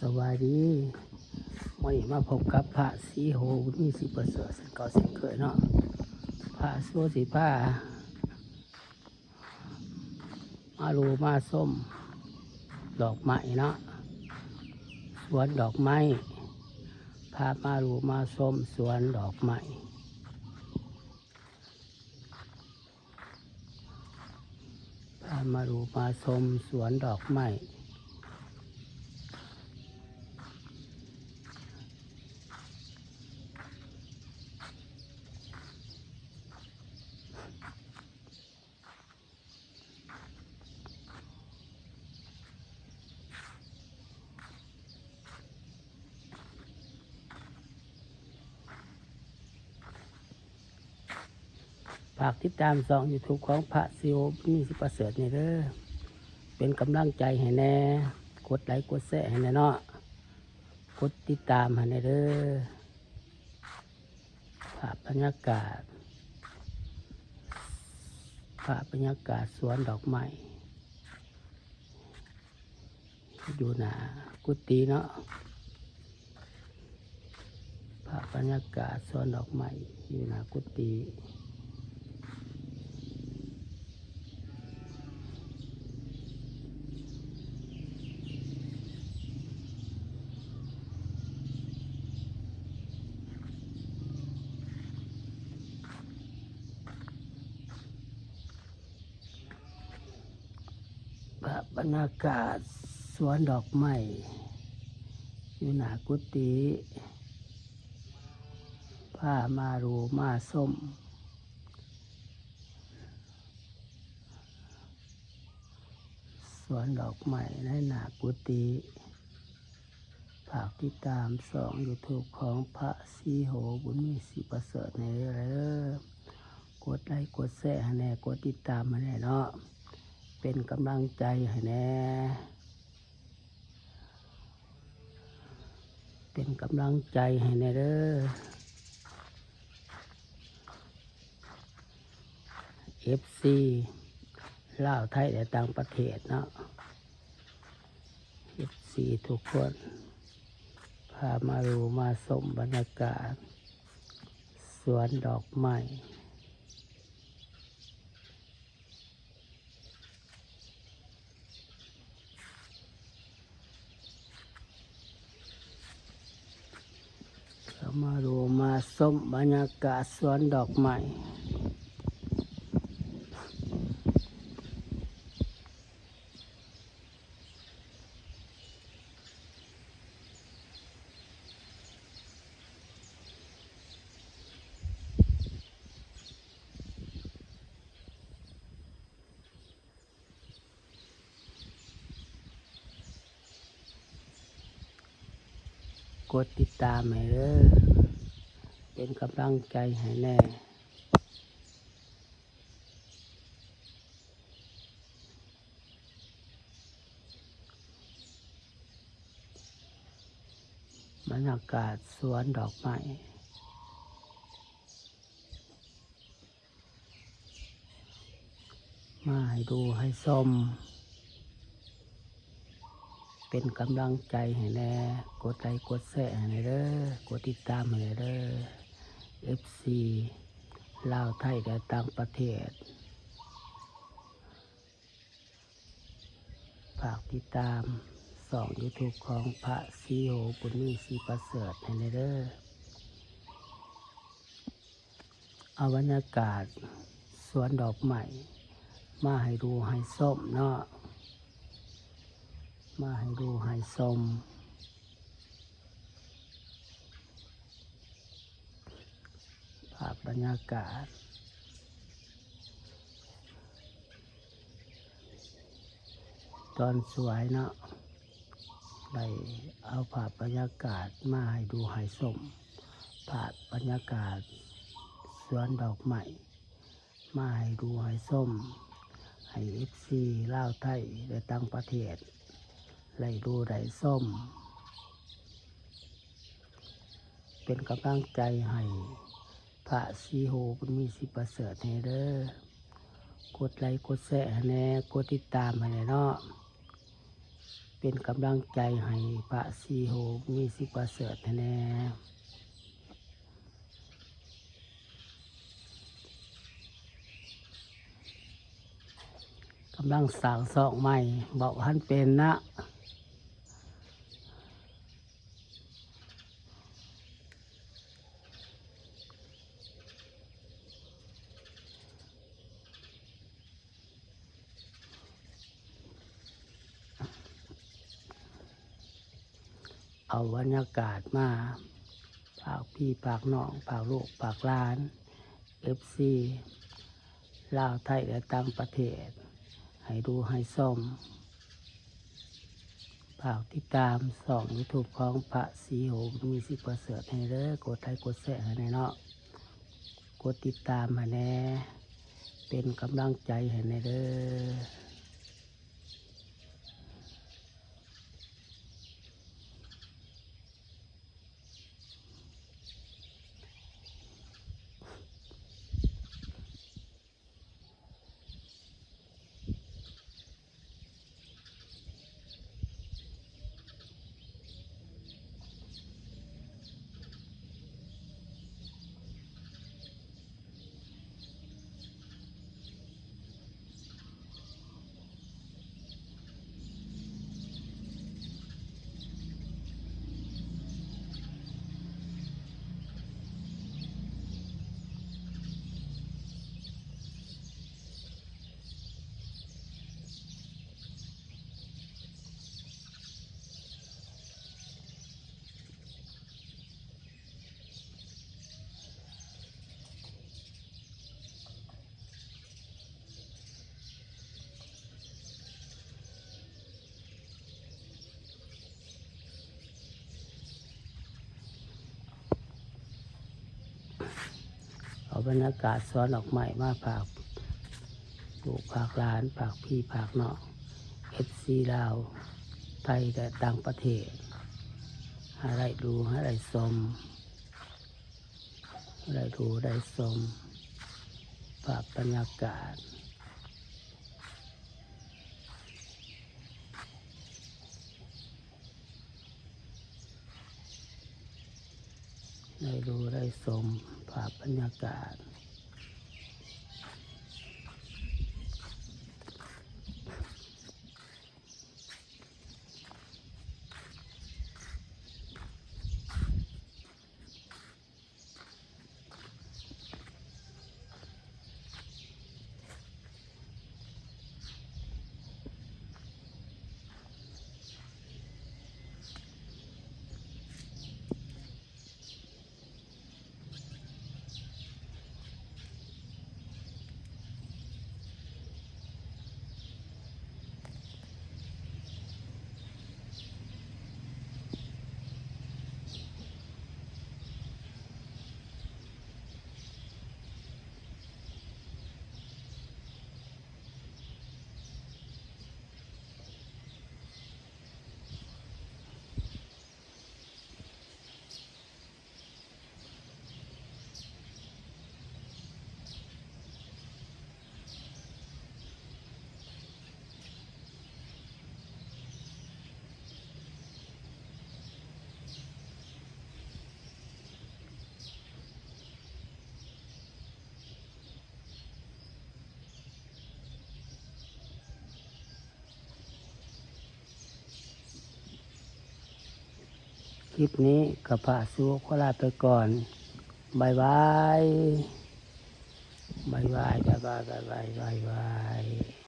ສະບາຍດີ ມື້ນີ້ມາພົບກັບພະສີໂຫ ບຸນມີ ສີປະເສີດ ເຊັ່ນເກົ່າເຊັ່ນເຄີຍເນາະ. ພະສີໂຫຊິພາມາດູມາຊົມດອກໄມ້ເນາະ, ສວນດອກໄມ້. ພາມາດູມາຊົມສວນດອກໄມ້. ພາມາດູມາຊົມສວນດອກໄມ້. ຝາກຕິດຕາມຊ່ອງຢູທູບຂອງພະສີໂຫ ບຸນມີ ສີປະເສີດ ແດ່ເດີ. ເປັນກຳລັງໃຈໃຫ້ແດ່, ກົດໄລກົດແຊໃຫ້ແດ່ເນາະ, ກົດຕິດຕາມໃຫ້ແດ່ເດີ. ພາບບັນຍາກາດ, ພາບບັນຍາກາດສວນດອກໄມ້ ຢູ່ໜ້າກຸຕິເນາະ. ພາບບັນຍາກາດສວນດອກໄມ້ຢູ່ໜ້າກຸຕິ. ພາບບັນຍາກາດສວນດອກໄມ້ຢູ່ໜ້າກຸຕິ. ພາມາດູມາຊົມສວນດອກໄມ້ໃນໜ້າກຸຕິ. ຝາກຕິດຕາມຊ່ອງຢູທູບຂອງພະສີໂຫ ບຸນມີ ສີປະເສີດ ແດ່ເດີ. ກົດໄລກົດແຊໃຫ້ແດ່, ກົດຕິດຕາມໃຫ້ແດ່ເນາະ, ເປັນກຳລັງໃຈໃຫ້ແດ່, ເປັນກຳລັງໃຈໃຫ້ແດ່ເດີ. ເອັຟຊີ ລາວ ໄທ ແລະ ຕ່າງປະເທດເນາະ, ເອັຟຊີ ທຸກຄົນ ພາມາດູມາຊົມບັນຍາກາດສວນດອກໄມ້. ເຂົ້າມາດູມາຊົມບັນຍາກາດສວນດອກໄມ້. ກົດຕິດຕາມໃຫ້ເດີ, ເປັນກຳລັງໃຈໃຫ້ແດ່. ບັນຍາກາດສວນດອກໄມ້ ມາໃຫ້ດູໃຫ້ຊົມ ເປັນກຳລັງໃຈໃຫ້ແດ່, ກົດໄລກົດແຊໃຫ້ແດ່ເດີ, ກົດຕິດຕາມໃຫ້ແດ່ເດີ ເອັຟຊີ ລາວ ໄທ ແລະ ຕ່າງປະເທດ. ຝາກຕິດຕາມຊ່ອງຢູທູບຂອງພະສີໂຫ ບຸນມີ ສີປະເສີດ ໃຫ້ແດ່ເດີ. ເອົາບັນຍາກາດສວນດອກໄມ້ມາໃຫ້ດູໃຫ້ຊົມເນາະ, ມາໃຫ້ດູໃຫ້ຊົມ. ພາບບັນຍາກາດຕອນສວຍເນາະ, ໄດ້ເອົາພາບບັນຍາກາດມາໃຫ້ດູໃຫ້ຊົມ, ພາບບັນຍາກາດສວນດອກໄມ້ ມາໃຫ້ດູໃຫ້ຊົມ ໃຫ້ເອັຟຊີ ລາວ ໄທ ແລະ ຕ່າງປະເທດ ໄດ້ດູໄດ້ຊົມ, ເປັນກຳລັງໃຈໃຫ້ພະສີໂຫ ບຸນມີ ສີປະເສີດ ແດ່ເດີ. ກົດໄລກົດແຊໃຫ້ແດ່, ກົດຕິດຕາມໃຫ້ແດ່ເນາະ. ປັນກຳລັງໃຈໃຫ້ພະສີໂຫ ມີສິປະເສີດໃຫ້ແດ່. ກຳລັງສ້າງຊ່ອງໃໝ່ ເວົ້າບໍ່ທັນເປັນນະ. ເອົາບັນຍາກາດມາຝາກພີ່ຝາກນ້ອງ ຝາກລູກຝາກຫຼານ ເອັຟຊີ ລາວ ໄທ ແລະ ຕ່າງປະເທດ ໃຫ້ດູໃຫ້ຊົມ. ຝາກຕິດຕາມຊ່ອງຢູທູບຂອງພະສີໂຫ ມີສິປະເສີດໃຫ້ເດີ. ກົດໄລກົດແຊໃຫ້ແດ່ເນາະ. ກົດຕິດຕາມໃຫ້ແດ່. ເປັນກຳລັງໃຈໃຫ້ແດ່ເດີ. ເອົາບັນຍາກາດສວນດອກໄມ້ມາຝາກລູກຝາກຫຼານ ຝາກພີ່ຝາກນ້ອງ ເອັຟຊີ ລາວ ໄທ ແລະ ຕ່າງປະເທດ ໃຫ້ໄດ້ດູໃຫ້ໄດ້ຊົມ. ໄດ້ດູໄດ້ຊົມພາບບັນຍາກາດ ໄດ້ດູໄດ້ຊົມພາບບັນຍາກາດ. ຄລິບນີ້ກໍພະສີໂຫຂໍລາໄປກ່ອນ. ບາຍບາຍ ບາຍບາຍ ບາຍບາຍ ບາຍບາຍ ບາຍບາຍ.